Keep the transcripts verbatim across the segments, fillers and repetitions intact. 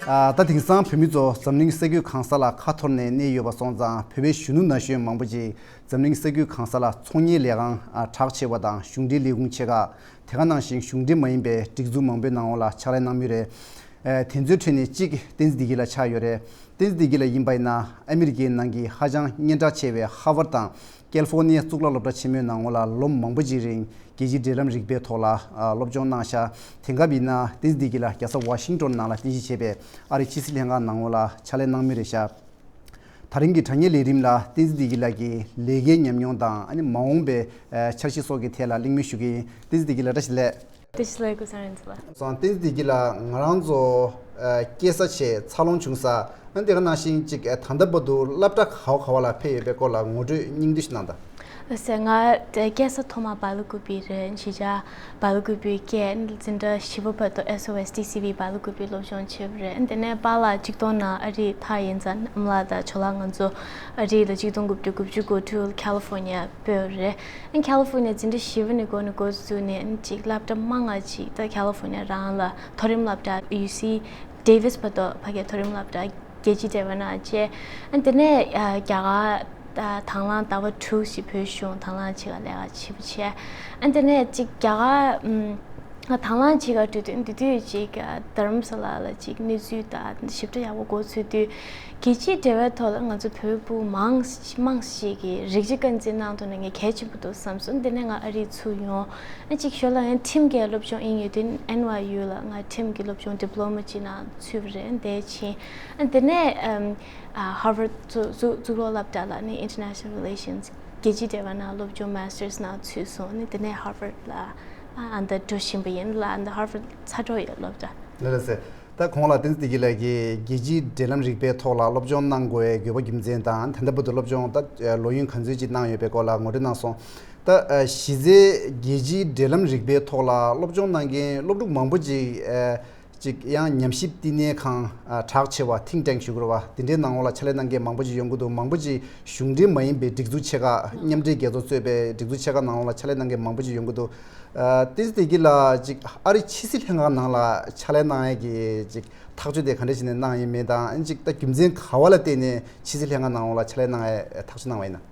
ཨ། ད་དེང་སང་བོད་མི་ཚོ་འཛམ་གླིང་ས་རྒྱུས་གང་ས་ལ་ཁ་འཐོར་ནས་གནས་ཡོད་པ་སོང་ཙང་། བོད་པའི་གཞོན་ནུ་ན་གཞོན་མང་པོ་ཅིག་འཛམ་གླིང་ས་རྒྱུས་གང་ས་ལ་ཚོང་གཉེར་ལས་ཁང་ཨ་གྲགས་ཆེ་བ་དང་གཞུང་འབྲེལ་ལས་ཁུངས་ཆེ་ཁག། དེ་ག་ནང་བཞིན་གཞུང་འབྲེལ་མ་ཡིན་པའི་སྒྲིག་འཛུགས་མང་པོའི་ནང་འོག་ལ་ཕྱག་ལས་གནང་མུས་རེད། ཨ། དེ་ཚོའི་ཁྲོད་ནས་གཅིག་བསྟན་འཛིན་བདེ་སྐྱིད་ལགས་ཆགས་ཡོད་རེད། བསྟན་འཛིན་བདེ་སྐྱིད་ལགས་ཡིན་པ་ཡིན་ན། ཨ་མི་རི་ཀའི་ནང་གི་ཧ་ཅང་སྙན་གྲགས་ཆེ་བའི་ཧར་ཝར་དང་ཀེ་ལི་ཧྥོར་ནི་ཡ་གཙུག་ལག་སློབ་གྲྭ་ཆེན་མོའི་ནང་འོག་ལ་ལོ་མང་པོ་ཅིག་རིང་རྒྱལ་སྤྱིའི་འབྲེལ་ལམ་རིག་པའི་ཐོག་ལ་ཨ་སློབ་སྦྱོང་གནང་ཤག་དེང་སྐབས་ཡིན་ན་བསྟན་འཛིན་བདེ་སྐྱིད་ལགས་རྒྱལ་ས་ཝ་ཤིང་ཏོན་ནང་ལ་རྟེན་གཞི་བྱས་པའི་ཨ་རིའི་ཕྱི་སྲིད་ལྷན་ཁང་ནང་འོག་ལ་ཕྱག་ལས་གནང་མུས་རེད་ཤག་དེ་རིང་གི་དྲ་བརྙན་ལས་རིམ་ལ་བསྟན་འཛིན་བདེ་སྐྱིད་ལགས་ཀྱི་ལས་ཀའི་ཉམས་མྱོང་དང་། ཨ་ནི་མ་འོངས་པའི་ཨ་འཆར་གཞི་སོགས་ཀྱི་ཐད་ལ་གླེང་མོལ་ཞུ་གི་ཡིན། བསྟན་འཛིན་བདེ་སྐྱིད་ལགས་བཀྲ་ཤིས་བདེ་ལེགས། བཀྲ་ཤིས་བདེ་ལེགས། སྐུ་གཟུགས་བཟང་ལ་འཛུལ་བ། སོང་། བསྟན་འཛིན་བདེ་སྐྱིད་ལགས། ང་རང་ཚོ་ཨ་སྐྱེས་ས་བྱས་འཚར་ལོངས་བྱུང་ས། ཨ་ནི་དེ་ག་ནང་བཞིན་ཅིག་ཨ་ད་ལྟ་བར་དུ་སློབ་གྲྭ་ག་བ་ག་བ་ལ་ཕེབས་ཡོད་པའི་སྐོར་ལ་ངོ་སྤྲོད་སྙིང་བསྡུས་ཤིག་གནང་དང་། ལགས་སེ། ང་སྐྱེས་ས་ཐོག་མ་སྦེལ་ཀུ་པེ་རེད། གཞིས་ཆགས་སྦེལ་ཀུ་པེ་སྐྱེས། འཛིན་གྲྭ་བཞི་པ་བར་དུ་ཨེས་ཨོ་ཨེས་ཊི་སི་ཝི་སྦེལ་ཀུ་པེ་སློབ་སྦྱོང་བྱས་པ་རེད། དེ་ནས་པཱ་ལགས་གཅིག་སྟོང་ནང་ཨ་རིར་ཐར་ཡིན་ཙང་། ཨ་མ་ལགས་དང་ཇོ་ལགས་ང་ཚོ་ཨ་རི་ལ་གཅིག་སྟོང་དགུ་བརྒྱ་དགུ་བཅུ་གོ་དྲུག་ལ་ཁ་ལི་ཧྥོར་ནི་ཡ་སྤོས་པ་རེད། ཨ་ཁ་ལི་ཧྥོར་ནི་ཡ་འཛིན་གྲྭ་བཞི་པ་ནས་འགོ་ནས་འགོ་བཙུགས་ནས། ཨ་ཅིག་སློབ་གྲྭ་མང་ང་ཅིག་ད་ཁ་ལི་ཧྥོར་ནི་ཡ་རང་ལ་མཐོ་རིམ་སློབ་གྲྭ་ཡུ་སི་ཌེ་ཝིས་བར་དུ་ཕ་གིའི་མཐོ་རིམ་སློབ་གྲྭ་རྒྱལ་སྤྱིའི་འབྲེལ་བ་ནང་བྱས། ཨ་དེ་ནས་ཨ་རྒྱ་གར་ད་དང་བླངས་ཟླ་བ་དྲུག་ཞིག་བོད་གཞུང་དང་བླངས་ཕྱི་ཁར་ལས་ཀ་བྱེད་པ་བྱས། ཨ་དེ་ནས་ཅིག་རྒྱ་གར་ཨམ་ང་དང་བླངས་ཕྱི་ཁར་འགྲོ་དུས། དེ་དུས་ཅིག་ཨ་རྡ་རམ་ས་ལ་ལ་ཅིག་གནས་ཚུལ་དང་ཞིབ་ཕྲ་ཡག་པོ་གོ་ཚོད་དུས། རྒྱལ་སྤྱིའི་འབྲེལ་བའི་ཐོག་ལ་ང་ཚོ་བོད་ཕྲུག་མང་མང་ཞིག་གིས་རིགས་གཅིག་རྐང་འཛིན་གནང་ཐུབ་ན་ངས་གལ་ཆེན་པོ་འདུག་བསམ་སོང་། དེ་ནས་ང་ཨ་རིར་ཚུར་ཡོང་། ཨ་ཅིག་ཞོར་ལ་ཡང་ཁྲིམས་ཀྱི་སློབ་སྦྱོང་ཨིན་ཡོད་དུས། ཨེན་ཝའི་ཡུ་ལ་ང་ཁྲིམས་ཀྱི་སློབ་སྦྱོང་ཌི་པི་ལོ་མ་ཅིག་ནང་ཚུད་པ་རེད། དེ་ཕྱིན། ཨ་དེ་ནས་ཨམ་ཨ་ཧར་ཝར་གཙུག་གཙུག་གཙུག་ལག་སློབ་གྲྭ་ལ་ནི་International Relations རྒྱལ་སྤྱིའི་འབྲེལ་བ་ནང་སློབ་སྦྱོང་མ་སི་ཊར་སི་ནང་ཚུད་སོང་། ཨ་ནི་དེ་ནས་ཧར་ཝར་ལ་ཨ་ཨ་འདི་འགྲོ་བཞིན་པ་ཡིན་ལ། ཨ་འདི་ཧར་ཝར་ཚ་དྲོད་ཡོད་སློབ་གྲྭ། ལགས་སེ། ད་གོང་ལ་བསྟན་འཛིན་བདེ་སྐྱིད་ལགས་ཀྱིས་རྒྱལ་སྤྱིའི་འབྲེལ་ལམ་རིག་པའི་ཐོག་ལ་སློབ་སྦྱོང་གནང་དགོས་པའི་དགོས་པ་རྒྱུ་མཚན་དང་། ད་ལྟ་བར་དུ་སློབ་སྦྱོང་ད་ལོ་ཡུན་ག་ཚོད་ཅིག་གནང་ཡོད་པའི་སྐོར་ལ་ངོ་སྤྲོད་གནང་སོང་། ད་གཞི་རྩའི་རྒྱལ་སྤྱིའི་འབྲེལ་ལམ་རིག་པའི་ཐོག་ལ་སློབ་སྦྱོང་གནང་མཁན་སློབ་ཕྲུག་མང་པོ་ཅིག་ཅིག་ཡང་ཉམས་ཞིབ་བསྟི་གནས་ཁང་གྲགས་ཆེ་བ་ཐིང་ཊེང་ཞུ་དགོས་རེད་བ། དེ་འདྲའི་ནང་འོག་ལ་ཕྱག་ལས་གནང་མཁན་མང་པོ་ཅིག་ཡོང་གི་འདུག་མང་པོ་ཅིག་གཞུང་འབྲེལ་མ་ཡིན་པའི་སྒྲིག་འཛུགས་ཆེ་ཁག། མཉམ་འབྲེལ་རྒྱལ་ཚོགས་གཙོས་པའི་སྒྲིག་འཛུགས་ཆེ་ཁག་ནང་འོག་ལ་ཕྱག་ལས་གནང་མཁན་མང་པོ་ཅིག་ཡོང་གི་འདུག་ཨ། བསྟན་འཛིན་བདེ་སྐྱིད་ལགས་ཅིག་ཨ་རི་ཕྱི་སྲིད་ལྷན་ཁང་ནང་ལ་ཕྱག་ལས་གནང་ཡས་ཀྱི་ཅིག་ཐག་གཅོད་དེ་ག་འདྲ་བྱས་ནས་གནང་ཡིན་མིན་དང་། ཨ་ཅིག་ད་རྒྱུ་མཚན་ག་བ་ལ་བརྟེན་ནས་ཕྱི་སྲིད་ལྷན་ཁང་ནང་ལ་ཕྱག་ལས་གནང་ཡས་ཐག་གཅོད་གནང་བ་ཡིན་ན།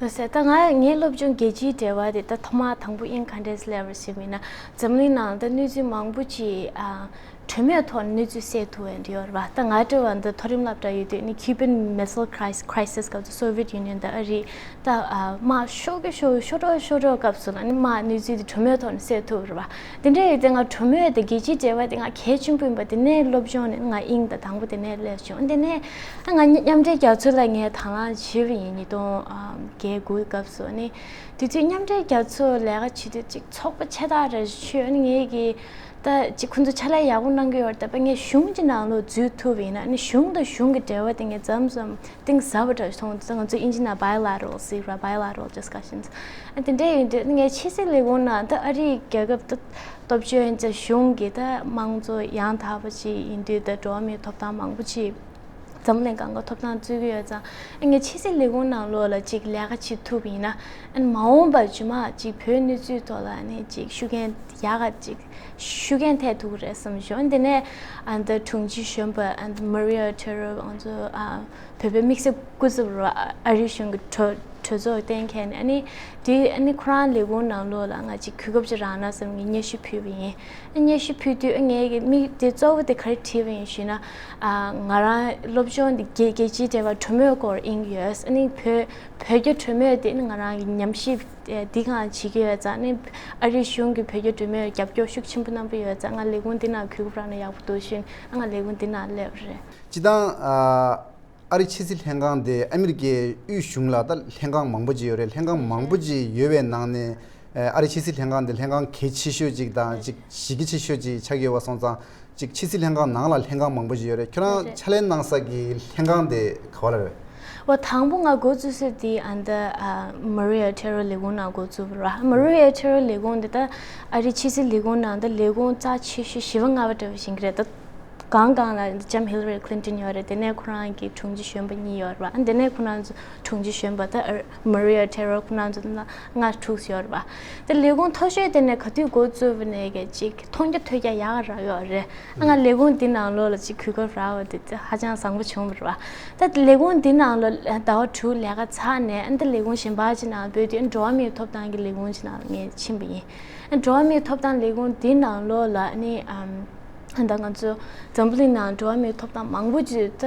ལགས་སེ། ད་ང་ངའི་སློབ་སྦྱོང་རྒྱལ་སྤྱིའི་འབྲེལ་བ་དེ་ད་ཐོག་མ་དང་པོ་ཨིན་ག་འདྲས་སླེབས་པ་ཞིག་མིན་ན། འཛམ་གླིང་ནང་ད་གནས་ཚུལ་མང་པོ་ཅིག་ཨ་གྲོས་མོལ་ཐོག་གནས་ཚུལ་སེལ་ཐུབ་པ་ཡོད་རེད་བ། ད་ང་འདྲ་བ་འདི་མཐོ་རིམ་སློབ་གྲྭ་ཡོད་དུས་ནི་Cuban Missile Cris- Crisis སྐབས་སུ་Soviet Union དང་ཨ་རི་ད་ཨ་དམག་ཤོར་གི་ཤོར་ཤོར་འགྲོ་ཤོར་འགྲོ་སྐབས་སུ་ལ་ནི་དམག་གནས་ཚུལ་དེ་གྲོས་མོལ་ཐོག་ནས་སེལ་ཐུབ་པ་རེད་བ། དེ་འདྲ་ཡོད་དུས་ང་གྲོས་མོལ་དེ་རྒྱལ་སྤྱིའི་འབྲེལ་བ་དེ་ང་གལ་ཆེན་པོ་ཡིན་པ་དེ་ནས་སློབ་སྦྱོང་ནས་ང་ཨིན། ད་དང་པོ་དེ་ནས་སླེབས་བྱུང་། དེ་ནས་ཨ་ང་མཉམ་འབྲེལ་རྒྱལ་ཚོགས་ལ་ངས་དང་བླངས་བྱས་པ་ཡིན། ཉིས་སྟོང་བརྒྱད་དགུ་སྐབས་སུ་ནི། དུས་ཚོད་མཉམ་འབྲེལ་རྒྱལ་ཚོགས་ལས་ཀ་བྱེད་དུས་ཅིག་ཚོགས་པ་ཆེ་ཐག་རེ་ཆོད། ཨ་ནི་ངས་ཀྱི་ད་ཅིག་ཁོང་ཚོ་ཕྱག་ལས་ཡག་པོ་གནང་གི་ཡོད་རེད། ད་ངས་གཞུང་གི་ནང་ལོགས་འཛུལ་ཐུབ་པ་ཡིན་ན། ཨ་ནི་གཞུང་དང་གཞུང་གི་འབྲེལ་བ་དེ་ངས་མཚམས་མཚམས་གཏིང་ཟབ་པ་འདྲ་ཞིག་མཐོང་། ད་ང་ཚོ་དབྱིན་ཇི་ནང་bilateral ཟེར་བ། Bilateral discussions ཨ་དེ་འདྲ་ཡིན་དུས་ངས་ཕྱི་སྲིད་ལས་ཁུངས་ནང་ད་ཨ་རིའི་རྒྱལ་ཁབ་ད་སྟོབས་ཆེན་ཅིག་གཞུང་གི་ད་དམངས་གཙོ་ཡང་དག་པ་ཅིག་ཡིན་དུས། ད་འགྲོ་བ་མིའི་ཐོབ་ཐང་མང་པོ་ཅིག་འཛམ་གླིང་སྒང་ག་ཐོབ་ཐང་རྩོད་ཀྱི་ཡོད་ཙང་། ཨ་ངས་ཕྱི་སྲིད་ལས་ཁུངས་ནང་ལོགས་ལ་ཅིག་ལས་ཀ་བྱེད་ཐུབ་པ་ཡིན་ན། ཨ་མ་འོངས་པར་རྗེས་མ་ཅིག་བོད་གནས་ཚུལ་ཐོག་ལ་ནི་ཅིག་ཤུགས་རྐྱེན་ཡག་ག་ཅིག་ཤུགས་རྐྱེན་ཐེབས་ཐུབ་ཀྱི་རེད་བསམ་བྱུང་། དེ་ནས་ཨ་ད་དྲུང་ཆེ་གཞོན་པ་ཨ་Maria Otero ང་ཚོ་ཨ་བོད་པའི་དམིགས་བསལ་སྐུ་ཚབ་རུ་ཨ་རིའི་གཞུང་གི་གྲོས་གྲོས་ཚོགས་གཏན་འཁེལ་ནས། ཨ་ནི་དེ་ཨ་ནི་ཁོ་རང་ལས་ཁུངས་ནང་ལོགས་ལ་ང་ཅིག་གོ་སྐབས་ཅིག་རག་ན་བསམ་གྱི་སྙན་ཞུ་ཕུལ་བ་ཡིན། སྙན་ཞུ་ཕུལ་དུས་ངས་ཀྱི་དམིགས་དེ་གཙོ་བོ་དེ་ག་རེ་བྲིས་པ་ཡིན་ཞུས་ན། ཨ་ང་རང་སློབ་སྦྱོང་འདི་རྒྱལ་རྒྱལ་སྤྱིའི་འབྲེལ་བ་གྲོས་མོལ་སྐོར་ཡིན་ཡོད། ཨ་ནི་བོད་བོད་རྒྱ་གྲོས་མོལ་དེ་ནི་ང་རང་གི་ཉམས་ཞིབ་ཨེ་འདི་གང་བྱེད་ཀྱི་ཡོད་ཙང་། ཨ་ནི་ཨ་རིའི་གཞུང་གི་བོད་རྒྱ་གྲོས་མོལ་རྒྱབ་སྐྱོར་ཤུགས་ཆེན་པོ་གནང་པ་ཡོད་ཙང་། ང་ལས་ཁུངས་འདི་ནང་གོ་སྐབས་རག་ན་ཡག་པོ་འདུག་ཞུས་ནས་ང་ལས་ཁུངས་འདི་ནང་སླེབས་པ་རེད། སྤྱིར་བཏང་ཨ་ཨ་རི་ཕྱི་སྲིད་ལྷན་ཁང་དེ་ཨ་མི་རི་ཀའི་དབུས་གཞུང་ལ་ད་ལྷན་ཁང་མང་པོ་ཅིག་ཡོད་རེད། ལྷན་ཁང་མང་པོ་ཅིག་ཡོད་པའི་ནང་ནས་ཨ་རི་ཕྱི་སྲིད་ལྷན་ཁང་དེ་ལྷན་ཁང་གལ་ཆེ་ཤོས་ཅིག་དང་ཅིག་གཞི་རྒྱ་ཆེ་ཤོས་ཅིག་ཆགས་ཀྱི་ཡོད་པ་སོང་ཙང་། ཅིག་ཕྱི་སྲིད་ལྷན་ཁང་ནང་ལ་ལྷན་ཁང་མང་པོ་ཅིག་ཡོད་རེད། ཁྱོད་རང་རེད། ཕྱག་ལས་གནང་ས་གི་ལྷན་ཁང་དེ་ག་བ་ལ་རེད། འོ་དང་པོ་ང་འགོ་བཙུགས་ས་དེ་ཨ་ད་ཨ་Maria Otero ལས་ཁུངས་ནང་འགོ་བཙུགས་པ་རེད། Maria Otero ལས་ཁུངས་དེ་ད་ཨ་རི་ཕྱི་སྲིད་ལས་ཁུངས་ནང་ད་ལས་ཁུངས་རྩ་ཆེ་ཤོས་བཞི་པ་ལྔ་པ་འདྲ་བ་ཞིག་རེད་ད། སྒང་སྒང་ལ་ལྕམ་ཧི་ལ་རི་ཁི་ལིན་ཏོན་ཡོད་རེད། དེ་ནས་ཁོ་རང་གི་དྲུང་ཆེ་གཞོན་པ་གཉིས་ཡོད་རེད་པ། དེ་ནས་ཁོ་རང་ཚོ་དྲུང་ཆེ་གཞོན་པ་ད་མ་རི་ཡ་ཐེ་རོ་ཁོ་རང་ཚོ་ལྔ་དྲུག་ཡོད་རེད་པ། དེ་ལས་ཁུངས་མཐོ་ཤོས་དེ་ནས་ག་དུས་འགོ་བཙུགས་པ་ནས་གི་ཅིག་མཐོང་རྒྱ་ཐོས་རྒྱ་ཡག་རག་ཡོད་རེད། ང་ལས་ཁུངས་འདི་ནང་ལོགས་ལ་ཅིག་གོ་སྐབས་རག་པ་དེ་ཧ་ཅང་བཟང་པོ་བྱུང་བ་རེད་པ། ད་ལས་ཁུངས་འདི་ནང་ལོགས་ཟླ་བ་དྲུག་ལས་ཀ་ཚར་ནས་ཨ་ནི་ད་ལས་ཁུངས་གཞན་པ་ཅིག་ནང་བོད་དུ་འགྲོ་བ་མིའི་ཐོབ་ཐང་གི་ལས་ཁུངས་ཅིག་ནང་ངས་ཕྱིན་པ་ཡིན། འགྲོ་བ་མིའི་ཐོབ་ཐང་ལས་ཁུངས་འདི་ནང་ལོགས་ལ་ཨ་ནི་ཨམ། ད་ང་ཚོ་འཛམ་བུ་གླིང་ནང་འགྲོ་བ་མིའི་ཐོབ་ཐང་མང་པོ་ཅིག་ད་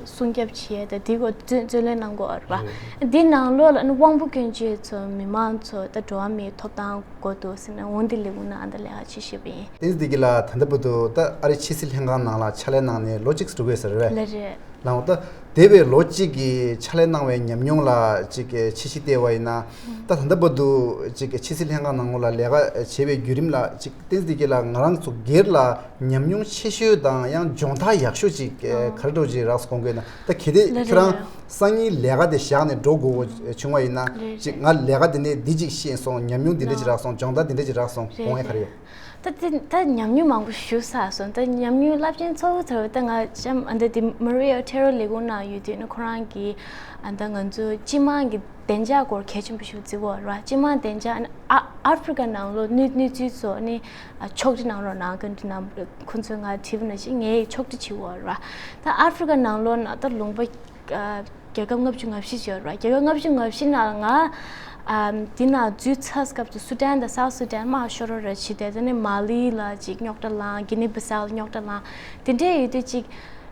སྲུང་སྐྱོབ་བྱས་ད་འདི་སྐོར་རྩོད་རྩོད་ལེན་གནང་གི་ཡོད་རེད་པ། འདི་ནང་ལོགས་ལ་ཨ་ནི་དབང་པོ་སྐྱོན་ཅན་ཚོ་མི་མང་ཚོ་ད་འགྲོ་བ་མིའི་ཐོབ་ཐང་དགོས་འདུག་ཟེར་ནས་འོ་འདི་ལས་ཁུངས་ནང་ད་ལས་ཀ་བྱེད་བཞིན་པ་ཡིན། ཏེན་ཙི་ཀི་ལགས་ད་ལྟ་བར་དུ་ད་ཨ་རིའི་ཕྱི་སྲིད་ལྷན་ཁང་ནང་ལ་ཕྱག་ལས་གནང་ནས་ལོ་གཅིག་འགྲོ་གི་ཡོད་ས་རེད་པས། ལགས་རེད། ལགས་འོང་། ད་འདས་པའི་ལོ་གཅིག་གི་ཕྱག་ལས་གནང་བའི་ཉམས་མྱོང་ལ་ཅིག་ཕྱིར་ཞིབ་བལྟས་པ་ཡིན་ན། ད་ད་ལྟ་བར་དུ་ཅིག་ཕྱི་སྲིད་ལྷན་ཁང་ནང་ལོགས་ལ་ལས་ཀ་བྱེད་པའི་བརྒྱུད་རིམ་ལ་ཅིག་ཏེན་ཙི་ཀི་ལགས་ང་རང་ཚོ་སྒེར་ལ་ཉམས་མྱོང་ཆེ་ཤོས་དང་ཡང་སྦྱོང་བརྡར་ཡག་ཤོས་ཅིག་ག་རེ་འདྲ་ཅིག་རག་སོང་དགོས་ན། ད་གལ་ཏེ་ལགས་ཁྱོད་རང་རེད། སང་ཉིན་ལས་ཀ་དེ་བཞག་ནས་འགྲོ་དགོས་བྱུང་བ་ཡིན་ན། ལགས་ཅིག་རེད། ང་ལས་ཀ་དེ་ནས་འདི་ཅིག་ཤེས་སོང་། ཉམས་མྱོང་འདི་འདྲ་ཅིག་རག་སོང་། སྦྱོང་བརྡར་འདི་འདྲ་ཅིག་རག་སོང་། རེད་དགོངས་ཡ་ག་རེ་ཡོད། ད་དེ་ད་ཉམས་མྱོང་མང་པོ་ཞིག་བསགས་སོང་། ད་ཉམས་མྱོང་རླབས་ཆེན་ཚ་བོ་ཚ་བོ་ད་ང་ཅམ་ཨ་ད་དེ་མ་རི་ཡ་ཐེ་རོ་ལས་ཁུངས་ནང་ཡོད་དུས་ནི་ཁོ་རང་གིས་ཨ་ད་ང་ཚོ་སྤྱི་དམངས་ཀྱི་བདེ་འཇགས་སྐོར་གལ་ཆེན་པོ་ཞིག་བརྩི་གི་ཡོད་རེད་པ། སྤྱི་དམངས་བདེ་འཇགས་ཨ་ཨ་ཧྥི་རི་ཀ་ནང་ལོགས་གནས་གནས་ཚུལ་ཚོ་ནི་ཨ་ཕྱོགས་སྒྲིག་གནང་རོགས་གནང་གི་འདུག་ན། ཁོ་ཚོས་ང་དྲིས་པ་ནང་བཞིན་ངས་ཕྱོགས་སྒྲིག་བྱེད་ཀྱི་ཡོད་རེད་པ། ད་ཨ་ཧྥི་རི་ཀ་ནང་ལོགས་ན་ད་ལུང་པ་ཨ་རྒྱལ་ཁབ་ལྔ་བཅུ་ང་བཞི་ཅིག་ཡོད་རེད་པ། རྒྱལ་ཁབ་ལྔ་བཅུ་ང་བཞི་ནང་ལ་ང་ཨ་འདི་ནང་འཛུལ་ཚར་སྐབས་སུ་སུ་ཏན་དང་སའུ་སུ་ཏན་དམར་ཤོར་རོ་ར་བྱེད་དེ། དེ་ནས་མ་ལི་ལ་ཅིག་རྙོག་དྲ་ལངས། གྷི་ནི་བི་སའུ་ལ་རྙོག་དྲ་ལངས། དེ་འདྲའི་ཡོད་དུས་ཅིག་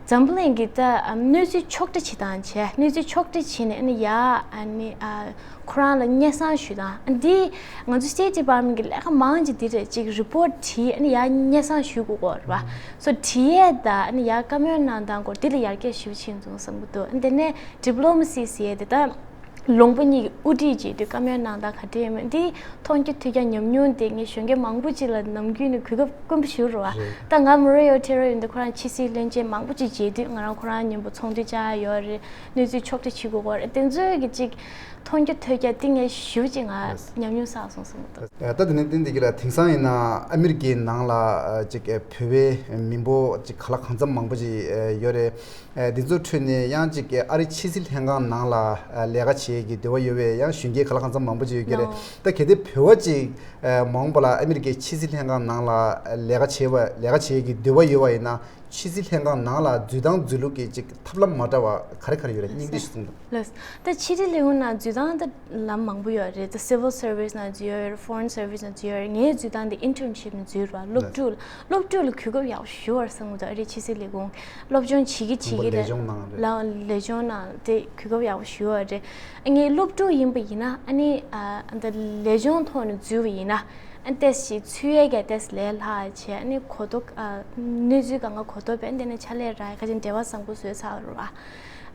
འཛམ་བུ་གླིང་གི་ད་ཨ་གནས་ཚུལ་ཕྱོགས་སྒྲིག་བྱེད་སྟངས་བྱས། གནས་ཚུལ་ཕྱོགས་སྒྲིག་བྱས་ནས་ཨ་ནི་ཡ་ཨ་ནི་ཨ་ཁོ་རང་ལ་སྙན་སེང་ཞུ་སྟངས་ཨ་འདི་ང་ཚོ་སི་ཊེཊ་ཌི་པཱར་མེན་ཊི་གི་ལས་ཀ་མང་ཆེ་འདི་རེད། ཅིག་རི་པོར་ཊི་བྲིས་ཨ་ནི་ཡ་སྙན་སེང་ཞུ་དགོས་ཀྱི་ཡོད་རེད་པ། སོ་བྲིས་ཡས་ད་ཨ་ནི་ཡ་བཀའ་མོལ་གནང་སྟངས་སྐོར་འདི་ལ་ཡར་རྒྱས་ཞེ་པོ་ཕྱིན་སོང་བསམ་གྱི་འདུག་ཨ་དེ་ནས་ཌི་པི་ལོ་མ་སི་ཟེར་ཡས་དེ་ད་ལུང་པ་གཉིས་ཀྱི་དབུ་ཁྲིད་བྱེད་དུས་བཀའ་མོལ་གནང་སྟངས་ག་འདྲ་ཡིན་མིན་འདི་མཐོང་རྒྱ་ཐོས་རྒྱ་ཉམས་མྱོང་དེ་ངས་གཞོན་སྐྱེས་མང་པོ་ཅིག་ལ་ནམ་རྒྱུན་ནས་གོ་སྐབས་དཀོན་པོ་ཞིག་རེད་པ། རེད། ད་ང་མ་རི་ཡ་ཐེ་རོ་ཡིན་དུས་ཁོ་རང་ཕྱི་སྲིད་བློན་ཆེན་མང་པོ་ཅིག་མཇལ་དུས་ང་རང་ཁོ་རང་མཉམ་པོ་ཚོགས་འདུ་བཅར་ཡོད་རེད། གནས་ཚུལ་ཕྱོགས་སྒྲིག་བྱེད་དགོས་ཀྱི་རེད། དེ་ཚོའི་གི་ཅིག་མཐོང་རྒྱ་ཐོས་རྒྱ་དེ་ངས་ཞེ་པོ་ཅིག་ང་ལགས། ཉམས་མྱོང་བསགས་སོང་བསམ་གྱི་འདུག་ད་ད་དེ་ནས་ཏན་ཏན་གྱིས་ལ་དེང་སང་ཡིན་ན་ཨ་མི་རི་ཀའི་ནང་ལ་ཅིག་བོད་པའི་མི་འབོར་ཅིག་ག་ལ་གང་འཚམ་མང་པོ་ཅིག་ཡོད་རེད། འདི་ཚོའི་ཁྲོད་ནས་ཡང་ཅིག་ཨ་རིའི་ཕྱི་སྲིད་ལྷན་ཁང་ནང་ལ་ལས་ཀ་བྱེད་ཀྱི་འདོད་པ་ཡོད་པའི་ཡང་གཞོན་སྐྱེས་ག་ལ་གང་འཚམ་མང་པོ་ཅིག་ཡོད་ཀྱི་རེད། ད་གལ་ཏེ་བོད་པ་ཅིག་མ་འོངས་པ་ལ་ཨ་མི་རི་ཀའི་ཕྱི་སྲིད་ལྷན་ཁང་ནང་ལ་ལས་ཀ་བྱེད་པ་ལས་ཀ་བྱེད་ཀྱི་འདོད་པ་ཡོད་པ་ཡིན་ན། ཕྱི་སྲིད་ལྷན་ཁང་ནང་ལ་འཛུལ་སྟངས་འཛུལ་ལུགས་ཀྱི་ཅིག་ཐབས་ལམ་མ་འདྲ་བ་ག་རེ་ག་རེ་ཡོད་རེད། སྙིང་བསྡུས་ཤིག་གསུངས་དང་། ལགས། ད་ཕྱི་དྲིལ་ལས་ཁུངས་ནང་འཛུལ་སྟངས་ད་ལམ་མང་པོ་ཡོད་རེད། ད་སི་ཝིལ་སར་ཝི་སི་ནང་འཛུལ་ཡོད་རེད། ཕོ་རེན་སར་ཝི་སི་ནང་འཛུལ་ཡོད་རེད། ངའི་འཛུལ་སྟངས་དེ་ཨིན་ཊརན་ཤིབ་ནང་འཛུལ་རེད། སློབ་ཕྲུག་ལ་སློབ་ཕྲུག་ལ་གོ་སྐབས་ཡག་པོ་ཞེ་པོ་ཡོད་རེད་བསམ་གྱི་འདུག་ཨ་རིའི་ཕྱི་སྲིད་ལས་ཁུངས་སློབ་སྦྱོང་བྱེད་ཀྱི་བྱེད་ཀྱི་ལས་ལས་སྦྱོང་གནང་རེད། ལ་ལས་སྦྱོང་ནང་དེ་གོ་སྐབས་ཡག་པོ་ཞེ་པོ་ཡོད་རེད། ངའི་སློབ་ཕྲུག་ཡིན་པ་ཡིན་ན་ཨ་ནི་ཨ་ད་ལས་སྦྱོང་ཐོག་ནས་འཛུལ་བ་ཡིན་ན། ཨ་ཏེས་ཞིག་ཚུད་ཡས་ཀྱི་ཏེས་ལས་སླ་བྱས་ཨ་ནི་གོ་རྟོགས་ཨ་གནས་ཚུལ་གང་ག་གོ་རྟོགས་བས་འདི་ནས་ཕྱག་ལས་རག་ཁ་ཅིག་འབྲེལ་བ་བཟང་པོ་བཟོས་ཚར་བ་རེད་བ།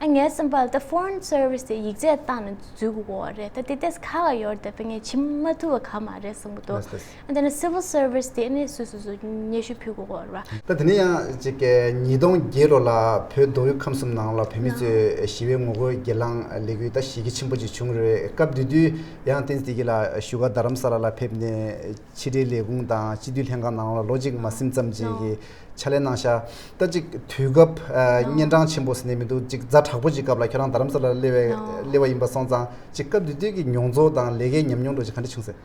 ཨ་ངའི་བསམ་པར་ད་ཕོ་རེན་སར་ཝི་སི་དེ་ཡིག་ཚད་བཏང་ནས་འཛུལ་དགོས་ཀྱི་རེད། ད་དེ་ཏེས་ཁག་ཡོད་རེད། ད་ངས་བྱེད་མ་ཐུབ་པ་གང་མ་རེད་བསམ་གྱི་འདུག་ལགས་ལགས། ཨ་དེ་ནས་སི་ཝིལ་སར་ཝི་སི་དེ་ཨ་ནི་སོ་སོ་སོ་སྙན་ཞུ་ཕུལ་དགོས་ཀྱི་རེད་བ། ད་དེ་ནས་ཡང་ཅིག་ཉིས་སྟོང་བརྒྱད་ལོ་ལ་བོད་མདོ་དབུས་ཁམས་གསུམ་ནང་ལ་བོད་མི་ཚོས་ཞི་བའི་ངོ་རྒོལ་སྒེར་ལངས་ལས་འགུལ་ད་གཞི་རྒྱ་ཆེན་པོ་ཅིག་བྱུང་རེད། སྐབས་དེ་དུས་ཡང་བསྟན་འཛིན་སྐྱིད་ལགས་བཞུགས་སྒར་རྡ་རམ་ས་ལ་ལ་ཕེབས་ནས་ཕྱི་དྲིལ་ལས་ཁུངས་དང་སྤྱི་འཐུས་ལྷན་ཁང་ནང་ལ་ལོ་གཅིག་མ་ཟིན་ཙམ་ཅིག་གི་ཕྱག་ལས་གནང་ཤག་ད་ཅིག་དུས་སྐབས་ཨ་ཨ་གཉན་འཕྲང་ཆེན་པོ་ཟེར་ནས་མི་འདུག་ཅིག་ཛ་དྲག་པོ་ཅིག་སྐབས་ལ་ཁྱེད་རང་རྡ་རམ་ས་ལ་སླེབས་པའི་ཨ་སླེབས་པ་ཡིན་པ་སོང་ཙང་ཅིག་སྐབས་དེ་དུས་ཀྱི་མྱོང་ཚོར་དང་ལས་ཀའི་ཉམས་མྱོང་འདྲ་ཅིག་ག་འདྲ་བྱུང་ཟེར།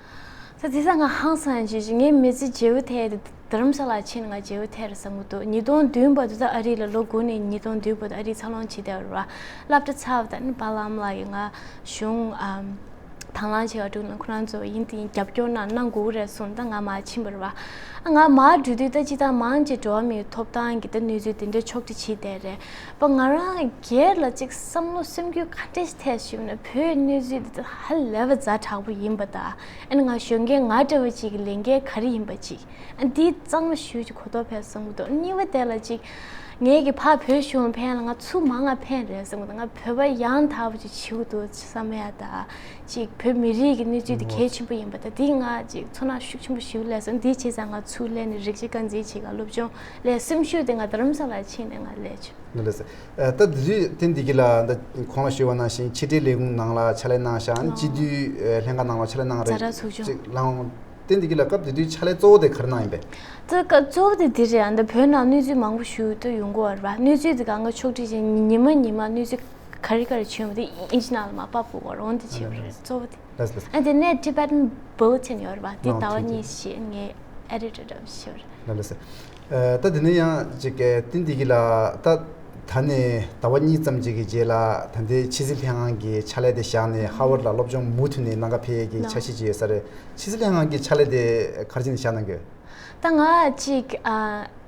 ད་དེ་ས་ང་ཧང་སང་ཅིག་ཅིག་ངའི་མི་ཚེ་བརྗེ་བོ་ཐལ་ཏེ་རྡ་རམ་ས་ལ་ཕྱིན་ནས་ང་བརྗེ་བོ་ཐལ་རེད་བསམ་གྱི་འདུག་ཉིས་སྟོང་བདུན་བར་དུ་ད་ཨ་རི་ལ་ལོ་དགུ་ནས་ཉིས་སྟོང་བདུན་བར་དུ་ཨ་རི་འཚར་ལོངས་བྱས་བསྡད་པ་རེད་བ། སློབ་གྲྭ་ཚར་བ་དང་ནི་པཱ་ལགས་ཨ་མ་ལགས་ཀྱིས་ང་གཞུང་ཨམ་དང་བླངས་བྱེད་པ་དྲུག་ནང་ཁོ་རང་ཚོ་ཡིན་དེ་ཡིན་རྒྱབ་སྐྱོར་གནང་གནང་དགོས་ཀྱི་རེད་གསུངས། ད་ང་མར་ཕྱིན་པ་རེད་བ། ཨ་ང་མར་འགྲོ་དུས་ད་སྤྱིར་བཏང་མང་ཆེ་འགྲོ་བ་མིའི་ཐོབ་ཐང་གི་ད་གནས་ཚུལ་དེ་འདྲའི་ཕྱོགས་སྒྲིག་བྱས་བསྡད་རེད་པ། ང་རང་སྒེར་ལ་ཅིག་བསམ་བློ་སེམས་འགུལ་ག་འདྲས་ཐེབས་ཞུས་ན་བོད་གནས་ཚུལ་དེ་ད་ཧ་ལས་པ་ཛ་དྲག་པོ་ཡིན་པ་དང་། ཨ་ནི་ང་གཞོན་སྐྱེས་ང་འདྲ་བ་ཅིག་གི་ལས་འགན་ག་རེ་ཡིན་པ་ཅིག་ཨ་འདི་གཙང་མ་ཞུ་ཅིག་གོ་རྟོགས་འཕེལ་སོང་གི་འདུག་གཉིས་པ་དེ་ལ་ཅིག་ངས་ཀྱི་ཕར་བོད་གཞུང་ཕན་ལ་ང་ཚུར་མང་ང་ཕན་རེད་བསམ་གི་འདུག་ང་བོད་པ་ཡང་དག་པ་ཅིག་བྱེད་དགོས་འདུག་བསམ་ཡ་ད་ཅིག་བོད་མི་རིགས་ཀྱི་གནས་ཚུལ་དེ་གལ་ཆེན་པོ་ཡིན་པ་ད་འདི་ང་ཅིག་ཚོར་སྣང་ཤུགས་ཆེན་པོ་ཞིག་སླེབས་སོང་། འདི་བྱས་ཙང་ང་ཚུར་སླེབས་ནས་རིགས་གཅིག་རྐང་འཛིན་བྱེད་ག་སློབ་སྦྱོང་ལས་སེམས་ཤུགས་དེ་ང་རྡ་རམ་ས་ལ་ཕྱིན་ནས་ང་སླེབས་བྱུང་། ལགས་སོ། ཨ་ད་དེ་དུས་ཏན་ཏིག་གི་ལ་ད་གོང་ལ་ཞུས་པ་ནང་བཞིན་ཕྱི་དྲིལ་ལས་ཁུངས་ནང་ལ་ཕྱག་ལས་གནང་ཤག་ཨ་ནི་སྤྱི་འཐུས་ཨ་ལྷན་ཁང་ནང་ལ་ཕྱག་ལས་གནང་རེད། ཛ་དྲག་ཚོགས་ཆུང་ཅིག་ལའང་ བསྟན་བདེ་སྐྱིད་ལགས་སྐབས་དེ་དུས་ཕྱག་ལས་གཙོ་བོ་དེ་ག་རེ་གནང་ཡིན་པས། ད་སྐབས་གཙོ་བོ་དེ་འདི་རེད། ཨ་ནི་བོད་ནང་གནས་ཚུལ་མང་པོ་ཞིག་ཏུ་ཡོང་གི་ཡོད་རེད་པ། གནས་ཚུལ་དེ་གང་ག་ཕྱོགས་སྒྲིག་བྱས་ཉི་མ་ཉི་མ་གནས་ཚུལ་ག་རེ་ག་རེ་བྱུང་བ་དེ་དབྱིན་ཇི་ནང་ལ་མར་ཕབ་དགོས་པ་རེད། འོ་འདི་བྱས་པ་རེད། གཙོ་བོ་དེ། ལགས་སོ་ལགས་སོ། ཨ་དེ་ནས་Tibetan Bulletin ཡོད་རེད་པ། དེ་ཨོ་ཟླ་བ་ཐུགས་རྗེ་གཉིས་ཤིག་ངས་ཨེ་ཌི་ཊར་འདྲ་བོ་ཞིག་བྱས་པ་རེད། ལགས་ལགས་སོ། ཨ་ད་དེ་ནས་ཡང་ཅིག་གི་བསྟན་བདེ་སྐྱིད་ལགས་ད་ད་ནས་ཟླ་བ་གཉིས་ཙམ་ཅིག་གི་རྗེས་ལ་ད་ལྟའི་ཕྱི་སྲིད་ལྷན་ཁང་གི་ཕྱག་ལས་དེ་བཞག་ནས་ཧ་ཝར་ལ་སློབ་སྦྱོང་མུ་མཐུད་ནས་གནང་ག་ཕེབས་ཡས་ཀྱི་འཆར་གཞི་ཅིག་ཡོད་ས་རེད། ཕྱི་སྲིད་ལྷན་ཁང་གི་ཕྱག་ལས་དེ་ག་རེ་བྱས་ནས་བཞག་གནང་གི་ཡོད། ད་ང་ཅིག་ཨ་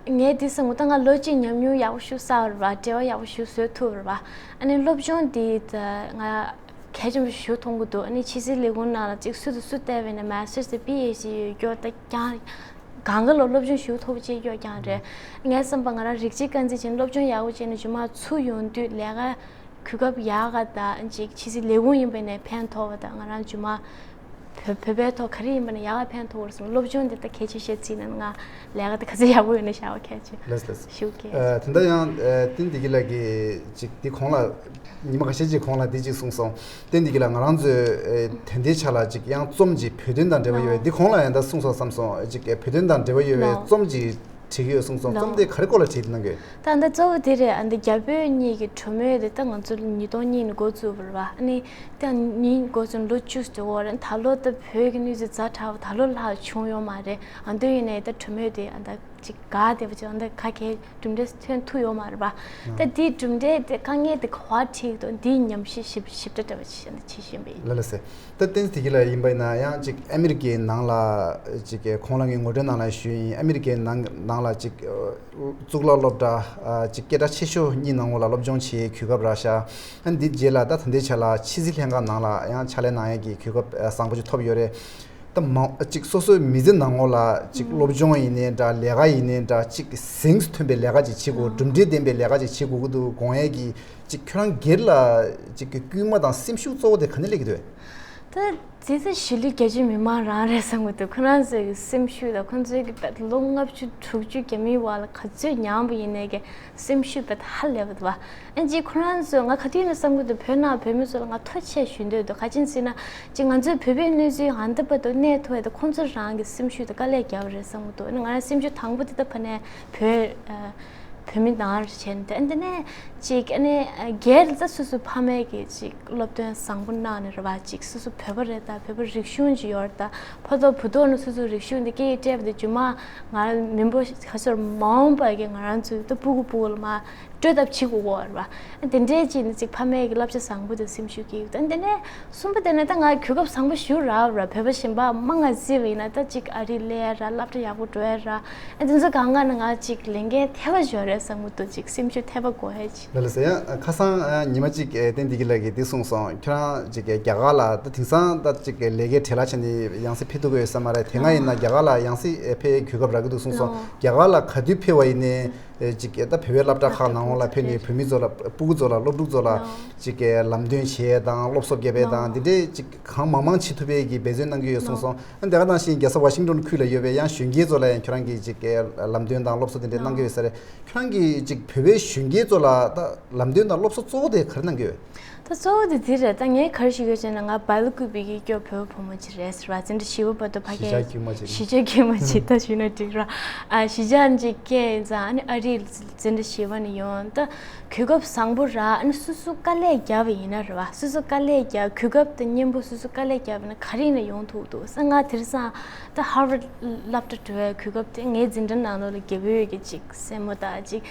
ངས་འདི་བསམ་གི་འདུག་ད་ང་ལོ་གཅིག་ཉམས་མྱོང་ཡག་པོ་ཞིག་བསགས་པ་རེད་པ། འབྲེལ་བ་ཡག་པོ་ཞིག་བཟོ་ཐུབ་པ་རེད་པ། ཨ་ནི་སློབ་སྦྱོང་འདི་ད་ང་གལ་ཆེན་པོ་ཞིག་མཐོང་གི་འདུག་ཨ་ནི་ཕྱི་སྲིད་ལས་ཁུངས་ནང་ལ་ཅིག་སུ་དང་སུ་བལྟས་པ་ཡིན་ན་Masters དང་པི་ཨེཆ་ཌི་ཡོད་རྒྱུ་ད་ཀྱང་གང་ག་ལ་སློབ་སྦྱོང་ཞིག་ཐོབ་ཅིག་ཡོད་ཀྱང་རེད། ངས་བསམ་པ་ང་རང་རིགས་གཅིག་རྐང་འཛིན་བྱས་ནས་སློབ་སྦྱོང་ཡག་པོ་བྱས་ནས་རྗེས་མ་ཚུར་ཡོང་དུས་ལས་ཀ་གོ་སྐབས་ཡག་ག་དང་ཅིག་ཕྱི་སྲིད་ལས་ཁུངས་ཡིན་པ་ནས་ཕན་ཐོགས་པ་དང་ང་རང་རྗེས་མ་བོད་བོད་པའི་ཐོག་ག་རེ་ཡིན་པ་ནས་ཡག་ག་ཕན་ཐོགས་པར་སོང་། སློབ་སྦྱོང་འདི་ད་གལ་ཆེ་ཤོས་བརྩིས་ན་ང་ལས་ཀ་ད་ག་ཚོད་ཡག་པོ་ཡོད་ན་བྱ་བ་གལ་ཆེ། ལགས་ལགས། ཞུ་གི་ཨ་དེ་འདྲ་ཡང་ཨ་བསྟན་བདེ་སྐྱིད་ལགས་ཀྱིས་ཅིག་འདི་གོང་ལ་ཉི་མ་ཁ་ཤས་ཅིག་གོང་ལ་འདི་ཅིག་གསུངས་སོང་། བསྟན་བདེ་སྐྱིད་ལགས་ང་རང་ཚོའི་ཨ་དེ་འདྲའི་ཆ་ལ་ཅིག་ཡང་རྩོམ་ཅིག་བོད་དོན་དང་འབྲེལ་བ་ཡོད་པའི། འདི་གོང་ལ་ཡང་ད་གསུངས་སོང་བསམ་སོང་། ཅིག་བོད་དོན་དང་འབྲེལ་བ་ཡོད་པའི་རྩོམ་ཅིག་བྲིས་ཀྱི་ཡོད་གསུངས་སོང་། རྩོམ་དེ་ག་རེ་སྐོར་ལ་བྲིས་གནང་གི་ཡོད། ད་ལྟ་གཙོ་བོ་དེ་རེད། ཨ་འདི་རྒྱ་བོད་གཉིས་ཀྱི་གྲོས་མོལ་དེ་ད་ང་ཚོ་ཉིས་སྟོང་གཉིས་ནས་འགོ་བཙུགས་པ་རེད་པ། ཨ་ནི་ད་ཉིན་འགོ་བཙུགས་ལོ་བཅུ་ཙམ་འགྲོ་གི་རེད། ད་ལོ་ད་བོད་ཀྱི་གནས་ཚུལ་ཛ་དྲག་པ་ད་ལོ་ལྷག་བྱུང་ཡོད་མ་རེད། ཨ་འདི་ཡིན་ནའི་ད་གྲོས་མོལ་དེ་ཨ་ད་ཅིག་ག་དེ་བ་ཅིག་ཨ་ད་ག་གེ་གྲུབ་འབྲས་ཐོན་ཐུབ་ཡོད་མ་རེད་པ། ད་འདིའི་གྲུབ་འབྲས་དེ་དཀའ་ངལ་དེ་ག་པར་འཕྲད་ཀྱི་འདུག་འདིའི་ཉམས་ཞིབ་ཞིབ་ཞིབ་ཕྲ་འདྲ་བ་ཅིག་བྱེད་བཞིན་པ་ཡིན། ལགས་ལགས་སེ། ད་བསྟན་འཛིན་བདེ་སྐྱིད་ལགས་ཡིན་པ་ཡིན་ན་ཡང་ཅིག་ཨ་མི་རི་ཀའི་ནང་ལ་ཅིག་གོང་ལ་ངས་ངོ་སྤྲོད་ནང་ལ་ཞུས་ཡིན། ཨ་མི་རི་ཀའི་ནང་ནང་ལ་ཅིག་གཙུག་ལག་སློབ་གྲྭ་ཅིག་སྐད་གྲགས་ཆེ་ཤོས་གཉིས་ནང་ལོགས་ལ་སློབ་སྦྱོང་བྱེད་གོ་སྐབས་རག་ཤག་ཨ་འདི་རྗེས་ལ་ད་ད་ལྟའི་ཆ་ལ་ཕྱི་སྲིད་ལྷན་ཁང་ནང་ལ་ཡང་ཕྱག་ལས་གནང་ཡས་ཀྱི་གོ་སྐབས་བཟང་པོ་ཅིག་ཐོབ་ཡོད་རེད། ད་མང་ཅིག་སོ་སོའི་མི་ཚེ་ནང་ལོགས་ལ་ཅིག་སློབ་སྦྱོང་ཡིན་ནའི་འདྲ། ལས་ཀ་ཡིན་ནའི་འདྲ། ཅིག་གཟེངས་སུ་ཐོན་པའི་ལས་ཀ་ཅིག་བྱེད་དགོས། གྲུབ་འབྲས་ལྡན་པའི་ལས་ཀ་ཅིག་བྱེད་དགོས་ཀྱི་འདུག་དགོངས་ཡས་ཀྱི་ཅིག་ཁྱོད་རང་སྒེར་ལ་ཅིག་གི་སྐུལ་མ་དང་སེམས་ཤུགས་གཙོ་བོ་དེ་ག་ནས་སླེབས་ཀྱི་འདུག་ད་དེ་ཚོ་གཞིས་ལུས་རྒྱ་ཆེ་མི་མང་རང་རེད་བསམ་གྱི་འདུག་ཁོ་རང་ཚོའི་སེམས་ཤུགས་དང་ཁོ་ཚོའི་གི་ལོ་ལྔ་བཅུ་དྲུག་ཅུ་རྒྱ་མིའི་བར་ལ་ག་ཚོད་མྱངས་པ་ཡིན་ནའི་གི་སེམས་ཤུགས་དཔེ་ཧ་ལས་པ་འདུག་བ། ཨ་ཅིག་ཁོ་རང་ཚོ་ང་ག་དུས་ནས་བསམ་གྱི་འདུག་བོད་ནང་བོད་མི་ཚོ་ལ་ང་ཐུགས་རྗེ་ཆེ་ཞུ་འདོད་འདུག་ག་ཅི་ཟེར་ན་ཅིག་ང་ཚོའི་བོད་པའི་གནས་ཚུལ་ཨ་འདི་བར་དུ་གནས་ཐུབ་ཡ་དང་ཁོང་ཚོ་རང་གི་སེམས་ཤུགས་དང་དཀའ་ལས་བརྒྱབ་པ་རེད་བསམ་གྱི་འདུག་ཨ་ནི་ང་རང་སེམས་ཤུགས་དང་པོ་དེ་ད་ཕ་ནས་བོད་ཨ། བོད་མི་ནང་བྱས་ནས་ཨ་འདི་ནས་ཅིག་ཨ་ནི་སྒེར་ལ་སོ་སོའི་ཕ་མས་ཀྱི་ཅིག་སློབ་སྟོན་བཟང་པོ་གནང་ནས་རེད་བ། ཅིག་སོ་སོ་བོད་པ་རེད་ད་བོད་པ་རིག་གཞུང་ཅིག་ཡོད་རེད་ད། ཕ་ཐོག་བུ་ཐོག་ནས་སོ་སོའི་རིག་གཞུང་འདི་སྐད་ཡིག་སྤྲད་པ་དེ་རྗེས་མ་ང་མི་འབོར་ག་ཚོད་མ་འོངས་པ་གི་ང་རང་ཚོའི་ད་སྤུ་གུ་སྤུ་གུ་ལ་མ་སྤྲོད་ཐབས་བྱེད་དགོས་ཀྱི་ཡོད་རེད་བ། དེ་འདྲས་ཅིག་ནི་ཅིག་ཕ་མས་ཀྱི་བསླབ་བྱ་བཟང་པོ་དང་སེམས་ཤུགས་སྐྱེས་ཡོད་ད། དེ་ནས་གསུམ་པ་དེ་ནི་ད་ང་གོ་སྐབས་བཟང་པོ་ཞིག་རག་ར། བོད་པ་གཞན་པ་མ་ང་བརྩིས་པ་ཡིན་ན་ད་ཅིག་ཨ་རི་སླེབས་ཡ་ར་སློབ་གྲྭ་ཡག་པོ་འགྲོ་ཡ་ར། ཨ་དེ་ཚོ་གང་ག་ནི་ང་ཅིག་ལས་འགན་ཐེབས་པ་ཞིག་རེད་བསམ་གྱི་འདུག་ཅིག་སེམས་ཤུགས་ཐེབས་པ་དགོས་ཡ་ཅིག་ལ་ལ་ཟེར་ཡང་ཁ་སང་ཉི་མ་གཅིག་བསྟན་བདེ་སྐྱིད་ལགས་ཀྱིས་འདི་གསུངས་སོང་། ཁྱོད་རང་ཅིག་རྒྱ་གར་ལ་ད་དེང་སང་ད་ཅིག་ལས་ཀའི་བྲེལ་བ་ཆེ་ནས་ཡང་སེ་ཕེབས་ཐུབ་ཀྱི་ཡོད་ས་མ་རེད། དེ་སྔ་ཡིན་ན་རྒྱ་གར་ལ་ཡང་སེ་ཕེབས་གོ་སྐབས་རག་གི་འདུག་གསུངས་སོང་། རྒྱ་གར་ལ་ག་དུས་ཕེབས་པ་ཡིན་ནའི། ཅིག་ད་བོད་པའི་སློབ་གྲྭ་ཁག་ནང་ལོགས་ལ་ཕེབས་ནས་བོད་མི་ཚོ་ལ་སྤུ་གུ་ཚོ་ལ་སློབ་ཕྲུག་ཚོ་ལ་ཅིག་ལམ་སྟོན་བྱེད་ཡས་དང་སློབ་གསོ་རྒྱབ་ཡས་དང་འདི་འདྲའི་ཅིག་གང་མང་མང་བྱེད་ཐུབ་པའི་གི་འབད་བརྩོན་གནང་གི་ཡོད་གསུངས་སོང་། ཨ་དེ་ག་ནང་བཞིན་རྒྱལ་ས་ཝ་ཤིང་ཏོན་ཁུལ་ལ་ཡོད་པའི་ཡང་གཞོན་སྐྱེས་ཚོ་ལ་ཡང་ཁྱོད་རང་གིས་ཅིག་ལམ་སྟོན་དང་སློབ་གསོ་དེ་འདྲ་གནང་གི་ཡོད་ས་རེད། ཁྱོད་རང་གིས་ཅིག་བོད་པའི་གཞོན་སྐྱེས་ཚོ་ལ་ད་ལམ་སྟོན་དང་སློབ་གསོ་གཙོ་བོ་དེ་ག་རེ་གནང་གི་ཡོད། ད་གཙོ་བོ་དེ་དེ་རེད། ད་ངས་ག་རེ་ཞུ་གི་ཡོད་ཟེར་ན་ང་སྦེལ་ཀུ་པེ་གི་སྐྱོ་བོད་བུ་མོ་ཅིག་རེད་ཟེར་བ། འཛིན་གྲྭ་བཞི་པ་བར་དུ་ཕ་གིར་གཞིས་ཆགས་དཀྱུས་མ་ཅིག་གཞིས་ཆགས་དཀྱུས་མ་ཅིག་ད་ཞུས་ན་འགྲིག་ར། ཨ་གཞིས་ཆགས་ཅིག་སྐྱེས་ཡིན་ཙང་ཨ་ནི་ཨ་རིར་འཛིན་གྲྭ་བཞི་པ་ནས་ཡོང་། ད་གོ་སྐབས་བཟང་པོ་རག་ཨ་ནི་སོ་སོ་དཀའ་ལས་བརྒྱབ་པ་ཡིན་ན་རེད་བ། སོ་སོ་དཀའ་ལས་བརྒྱབ་གོ་སྐབས་དང་མཉམ་པོ་སོ་སོ་དཀའ་ལས་བརྒྱབ་པ་ཡིན་ན་ག་རེ་ཡིན་ན་ཡོང་ཐུབ་འདུག་ས། ང་དེང་སང་ད་ཧར་ཝརཌ་སློབ་གྲྭ་འགྲོ་བའི་གོ་སྐབས་དེ་ངའི་འཛིན་གྲྭ་ནང་ལོགས་ལ་རྒྱ་བོད་ཀྱི་ཅིག་སྲས་མོ་དང་ཅིག་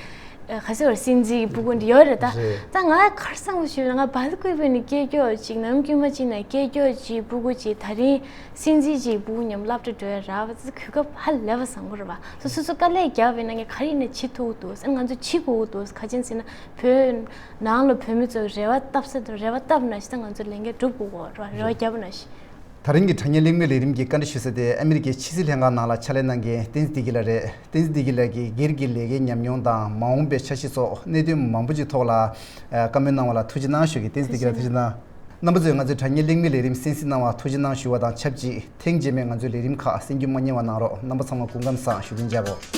ཨ་ག་ཟེར་བ་སྲིད་འཛིན་གྱི་སྤུ་གུ་འདི་ཡོད་རེད་ད། རེད། ད་ང་གར་སང་བ་ཞུས་ན་ང་སྦེལ་ཀུ་པེ་ནས་སྐྱེས་སྐྱོ་ཅིག་ནམ་དཀྱུས་མ་ཅིག་ན་སྐྱེས་སྐྱོ་ཅིག་སྤུ་གུ་ཅིག་ད་རིང་སྲིད་འཛིན་ཅིག་སྤུ་གུ་མཉམ་སློབ་གྲྭ་འགྲོ་ཡ་རག་པ་ཙི་གོ་སྐབས་ཧ་ལས་པ་བཟང་པོ་རེད་བ། སོ་སོ་སོ་དཀའ་ལས་བརྒྱབ་པ་ཡིན་ན་ངས་ག་རེ་ཡིན་ན་བྱེད་ཐུབ་འདུག་ཟེར། ང་ཚོ་བྱེད་དགོས་ཀྱི་འདུག་ག་ཅི་ཟེར་ན་བོད་ནང་ལ་བོད་མི་ཚོ་རེ་བ་བཏབ་ས་དང་རེ་བ་བཏབ་ན་ཞིག་ད་ང་ཚོ་ལས་འགན་སྒྲུབ་དགོས་ཀྱི་རེད་བ། རེ་བ་རྒྱབ་ན་ཞིག་ད་རིང་གི་དྲ་བརྙན་གླེང་མོལ་ལས་རིམ་གྱི་བཀའ་འདྲི་ཞུ་ས་དེ་ཨ་མི་རི་ཀའི་ཕྱི་སྲིད་ལྷན་ཁང་ནང་ལ་ཕྱག་ལས་གནང་མཁན་བསྟན་འཛིན་བདེ་སྐྱིད་ལགས་རེད། བསྟན་འཛིན་བདེ་སྐྱིད་ལགས་ཀྱིས་སྒེར་གྱི་ལས་ཀའི་ཉམས་མྱོང་དང་མ་འོངས་པའི་འཆར་གཞི་སོགས་གནད་དོན་མང་པོ་ཅིག་ཐོག་ལ་ཨ་བཀའ་མོལ་གནང་བ་ལ་ཐུགས་རྗེ་གནང་ཞུ་གི། བསྟན་འཛིན་བདེ་སྐྱིད་ལགས་ཐུགས་རྗེ་གནང་། རྣམ་པ་ཚོས་ང་ཚོའི་དྲ་བརྙན་གླེང་མོལ་ལས་རིམ་གསན་གཟིགས་གནང་བར་ཐུགས་རྗེ་གནང་ཞུ་བ་དང་ཆབས་ཅིག་ཐེངས་རྗེས་མའི་ང་ཚོའི་ལས་རིམ་ཁག་གསན་རྒྱུ་མ་བསྙེལ་བ་གནང་རོགས། རྣམ་པ་ཚང་མ་སྐུ་ཁམས་བཟང་། བཞུགས་གདན་འཇགས་དགོས།